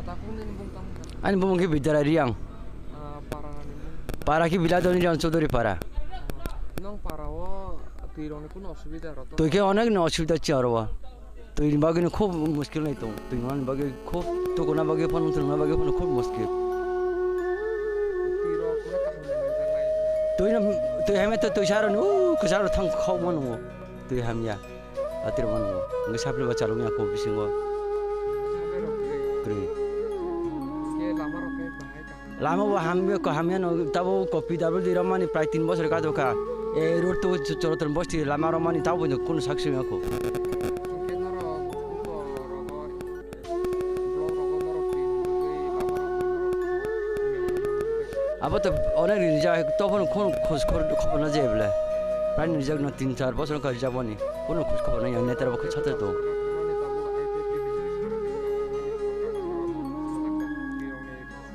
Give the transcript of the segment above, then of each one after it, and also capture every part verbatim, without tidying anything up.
Takhuk nini bung tamo kha? Ani bumung khe Bidya Rai Riyang. Ah, para ni bung? Para khe Biladoni Riyang Chaudhuri para. Nong para o twi rok ni kuno osubida rok to? Twi khe onek no osubida chi aro o. Twi ni bagwi no khub muskil nai tong. Twi ni bagwi khub tukuna bagwi phano, twi ni bagwi phano khub muskil. Twi rok kuno kaham nai nang nai. Twi no, twi hamya to twi saro ni, uh, kwcharo thang khok mano. Twi hamya. Atiro mano. Ngi sapli ba chalung ya ko bisingo. Sabai rok kwrwi. Kwrwi. Ke lama rok khe bahai kaham. Lama bo hamya ko hamya no tabo ko P W D romani prai tin bosor ka doka. E road to Choroton bosti lama romani tabo no kuno saksi ya ko. Ke norok ko rogo. Abo to onek rijak, to bono khon khoj khor khobor na je bele. Prai rijak no tin char bosor ka rijak boni. Kono khoj khobor na yang netar bo khoj chate to.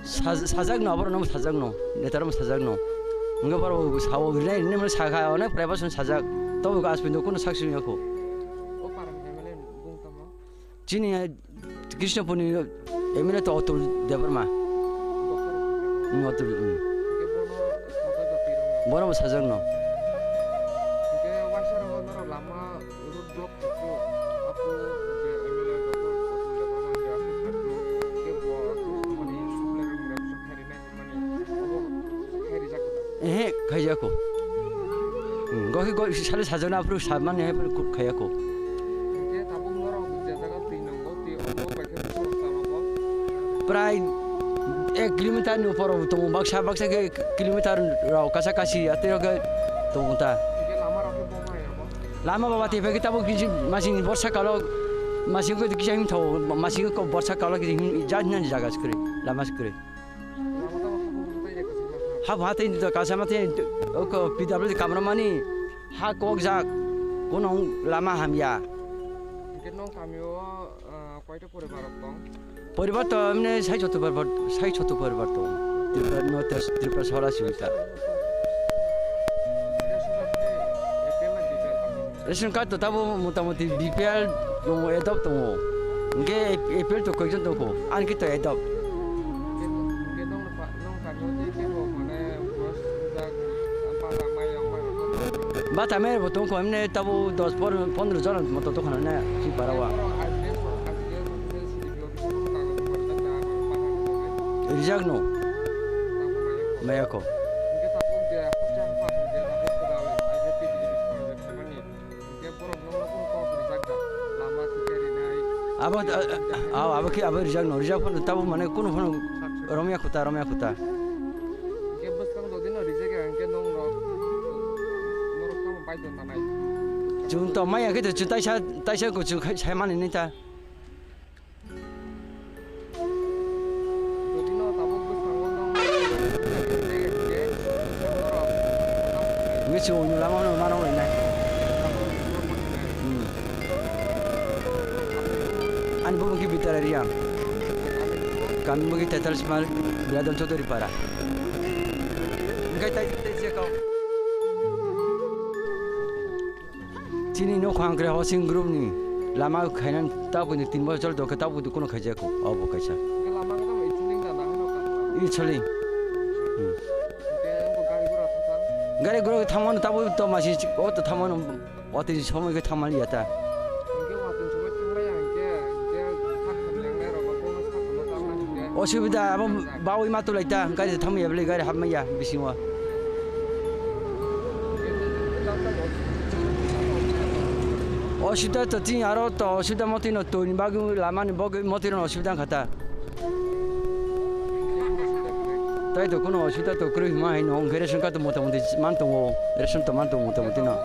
Saj-, sajak no, aboro no sajak no, netar mo sajak no. Hingke boro sao rinai rinai mo sakha, onek prai bosor sajak. To bo gas pindo kono sak sing yako. Chini, eh, Krishnapurni M L A to Atul Debbarma. Hmm, Atul, hmm. Borok bo sajak no. Ehe, khaiyako. Hmm, gohi gohi sale sajona aphuru samani hai phuru khaiyako. Prai ek kilometer ni upor tongo, baksa baksa ke kilometer rok kasa kasi atiro ke tongo ta. Lama baba te pagi tabo kisi masing borsa kalo masing ko kisa him tho masing ko borsa kalo kisi him jat nan jaga skri lama skri. Hap hatai ni to kasa mate oko P W D kamra mani ha kok jak kono lama hamya. Hingke nong kamio, ah, koita poribar rok tong? Poribar to emne sai chotto poribar, sai chotto poribar tong. Tripura, North East, Tripura sora sibita. Ration card to tabo motamoti B P L tongo, adopt tongo. Hingke A P L to koijon tongo. Ani kito adopt. Bata mai bo tongkho, emne tabo dos pondro jon moto tongkho na si para wa. Rijak no. Mayako. Abo, a, a, abo ki, abo rijak no, rijak phano tabo mane kunu phano romya khuta, romya khuta. Chwng to maya khe to chwng taisa, taisa kuchuk khai sai mani nita. Ngi chwng lama no mano nai. Hmm. Ani bumung khe Bidya Rai Riyang. Kami bumung khe Taital Smar, Biladon Chaudhuri Para. Hingke tai, tai je kau. Chini nokha hwnkhe housing group ni lama khainani tabukni tin bosor choli tongkhe tabukni kuno khaijak kho, obo kaisa. Hwnkhe lama khe tamo ichuling da na hwnwi kha? Ichuling. Hmm. Hwnkhe bo gari gura thang thang? Gari gura thangmano tabuk to masi o to thangmano watwi somoi khe thangmani ya ta. Hwnkhe watwi somoi thanglai ya hwnkhe, hwnkhe sak hamya wngnai rok bo bono sak hamya tangna hwnkhe. Osubida abo bawi ma tulai ta, gari thangmaya bwlai gari hapmaya bisingo. Osubida to tini aro to osubida motino twi ni bagwi lama ni bagwi motino osubida wngkha ta. Tai to kuno osubida to kwrwi hwnma hai no hwnkhe ration card to motamoti man tongo, ration to man tongo motamoti no.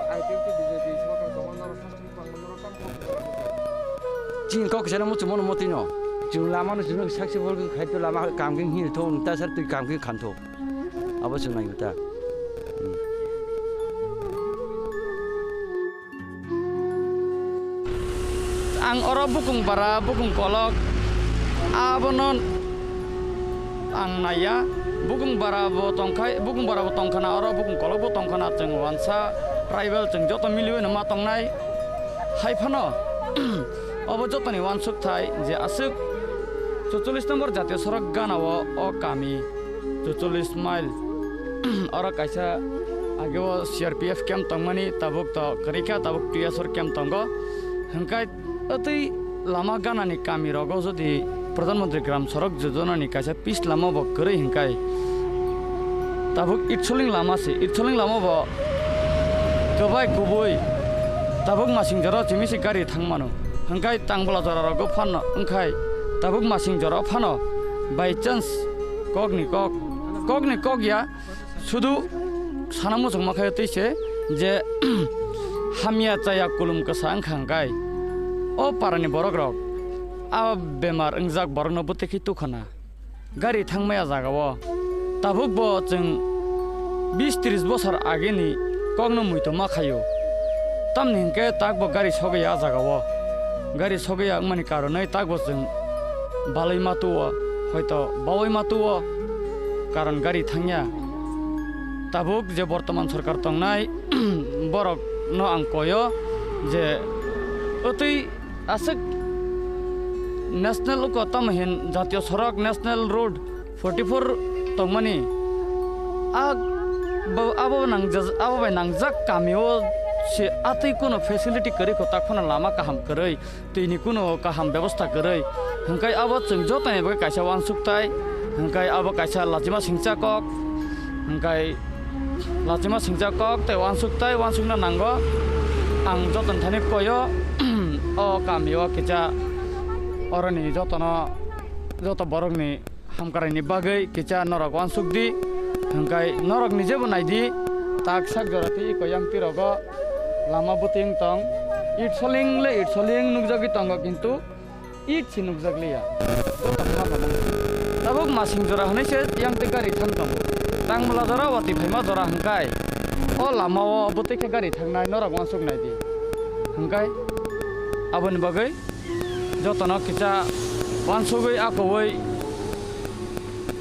Chini kok sana muchung mono motino. Chwng lama no chwng saksi bol khai to lama kam khe hin tho ta sar twi kam khe khan tho. Abo chwng nai ta. Hmm. Ang oro bukung bara, bukung kolok, abono ang naiya. Bukung bara bo tongkhai, bukung bara bo tongkhana, oro bukung kolok bo tongkhana, chwng wansa tribal chwng joto miliwi no ma tongnai. Hai phano obo jotoni wansuk thai je aswk Chuchollis number jatiyo sorok gana o, o kami chuchollis mile. Oro kaisa age o C R P F camp tongmani, tabuk to kwrwi kha, tabuk T S R camp tongo. Hwnkhe atwi lama ganani kami rogo jodi Pradhan Mantri Gram Sadak Yojana ni kaisa pis lama bo kwrwi hwnkhe, tabuk itsoling lama se, itsoling lama bo kwbai kubui tabuk masing jora chimi se gari thang mano. Hwnkhe tangbla jora rogo phano wngkhai tabuk masing jora phano by chance kokni kok, kokni kok ya, sudu sana muchungma khe twi se je hamya chaya kulum kwsa wngkha hwnkhe o parani borok rok a bemar wngjak borokno bwtwi khe tukhana. Gari thangmaya jagao tabuk bo chwng bis tris bosor ageni kokno muitu ma khaio. Tamni hinkhe takbo gari sogwi a jagao. Gari sogwi a wngmani karonwi takbo chwng balwi ma tuo, hoito baui ma tuo, karon gari thangya. Tabuk je bortoman sorkar tongnai borokno ang koyo je otwi aswk national uko tamo hin jatiyo sorok national road forty four tongmani. A bo, abo nangja-, abo bai nangjak kamio se atwi kuno facility kwrwi kho, tak phano lama kaham kwrwi, twini kuno kaham bebosta kwrwi. Hwnkhe abo chwng jotoni bagwi kaisa uansuk tai, hwnkhe abo kaisa lachima singcha kok, hwnkhe lachima singcha kok tei uansuk tai uansukna nango. Ang jotoni thani koyo o kamio kisa oroni jotono, joto borokni hamkraini bagwi kisa norok uansuk di, hwnkhe norok ni jebo nai di, tak sak jora tei iko yang twi rogo lama bwtwi wng tong, itsoling le itsoling nukjagwi tongo, kintu it si nukjak liya. Tabuk masing jora hwnwi se yang twi gari thang tongo, tangmwla jora watwi phaima jora hwnkhe o lama o bwtwi khe gari thangnai norok uansuk nai di, hwnkhe aboni bagwi jotono kisa uansugwi akoui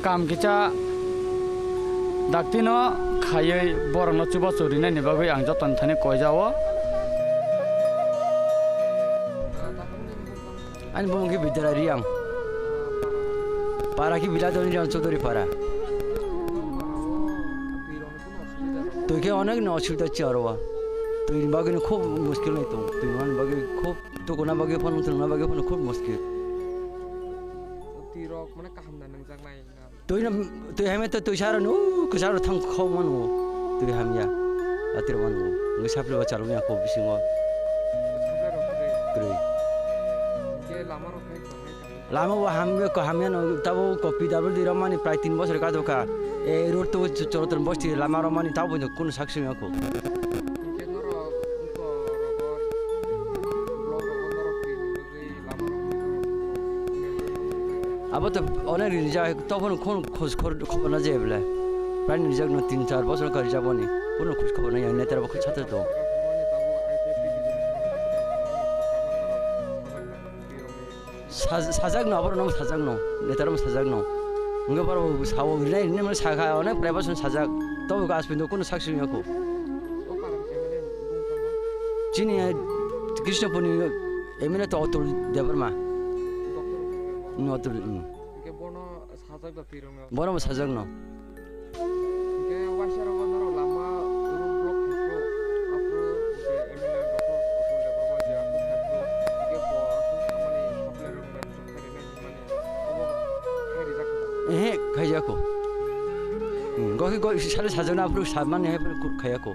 kam kisa daktino khaiwi borokno chubachu rinani bagwi ang jotoni thani koijao. Ani bumung khe Bidya Rai Riang. Para khe Biladoni Riang Chaudhuri Para. Twi khe onek no osubida chi aro. Twi ni bagwi no khub muskil nai tong. Twi ni bagwi khub Tukuna bagwi phano, thwngna bagwi phano khub muskil. Twi rok mane kaham da nangjaknai na? Twi no, twi hai mete twi saro no, kwcharo thang khok mano. Twi hamya. Atir mano. Ngi sapli ba chalung ya ko bisingo. Kwcharo kwrwi. Kwrwi. Ke lama rok hai bahai kaham. Lama bo hamya ko hamya no tabo ko P W D rok mani prai tin bosor ka doka. E road to choro ton bosti lama rok mani tabo no kun sak simi ko. Hingke norok wngkha rogo block rogo norok twi ni bagwi lama rok wngkha. Abo to onek rijak, tokon khon khoj khor khobor na je bele. Prai rijak no tin char bosor ka rijak boni. Kono khoj khobor na ya netar bo khoj chatra to. Saj-, sajak no, aborok no sajak no, netar no sajak no. Hingke borok bo sao, rinai, rinai mani sakha, onek prai bosong sajak. Tobo ko asbin do, kono sak simi ya ko. Chini, eh, Krishnapur ni M L A to Atul Debbarma. No, Atul, mm. Bono bo sajak no. Hingke waisa rogo norok lama road block khaikhe, aphuru je M L A Doctor Atul Debbarma je aphuru khaikhe, hingke bo aswk samani supply rok bai chukthai rinai hinmani obo khai rijak kha. Ehe, khaijako. Hmm, gokhe goi sale sajana aphuru samani hai phuru khayako.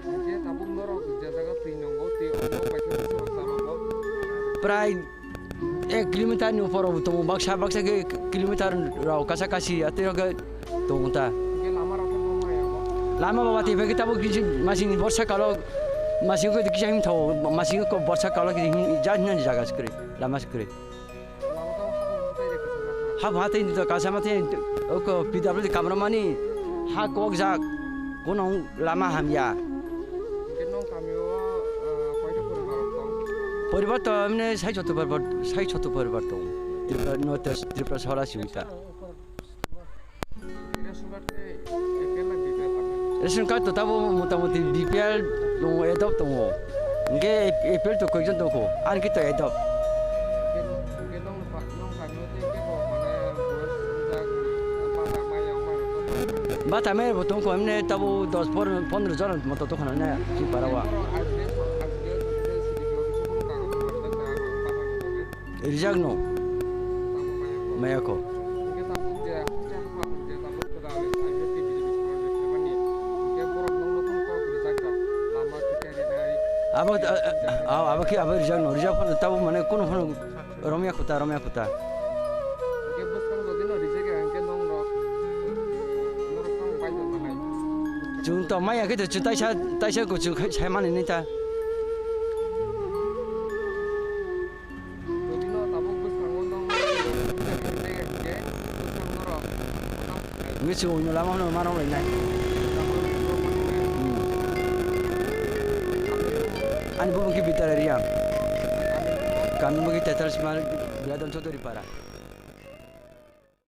Hingke tabuk norok je jaga twi nongo, twi omo bai khe bwswk rok chama bo. Prai Ek kilometer ni upor rok tongo, baksa baksa khe kilometer rok kasa kasi atwi rok khe tongo ta. Hingke lama rok khe bo maya bo? Lama bo watwi phai khe tabuk kisi masing ni borsa kalo, masing khe kisa him thago, masing khe borsa kalo khe him ja hinani jaga se kwrwi, lama se kwrwi. Lama khe habo hatai de kisa ma kha? Habo hatai ni to kasa ma the, oko P W D kamra mani ha kok jak, kono lama hamya. Hingke nong kami o, ah, koita poribar rok tong? Poribar to emne sai chotto poribar, sai chotto poribar tong. Tripura, North East, Tripura sahara sibita. Ration card khe A P L na B P L kami? Ration card to tabo motamoti B P L tongo, A D O P tongo. Hingke A P L to koijon tongkho, ani khe to A D O P. Hingke, hingke nong pa-, nong kami o tei kebo Bata mere bo tongkho, emne tabo dos pon-, pondro jon moto tongkho na, ne, si para wa. Rijakno. Mayakho. Abo, a, a, a, abo khe abo rijakno, rijak phano tabo mane kuno phano romya khuta, romya khuta. Chwng to maya khe to chwng taisa, taisa kuchuk khai sai mani nai ta. Jodi no tabuk bwskango nong nai hwnkhe bwskang norok. Misi uno lama no mano lai nai. Hmm. Ani bumung khe Bidya Riyang. Kami bumung khe Tetal Smar Biladon Chodori Para.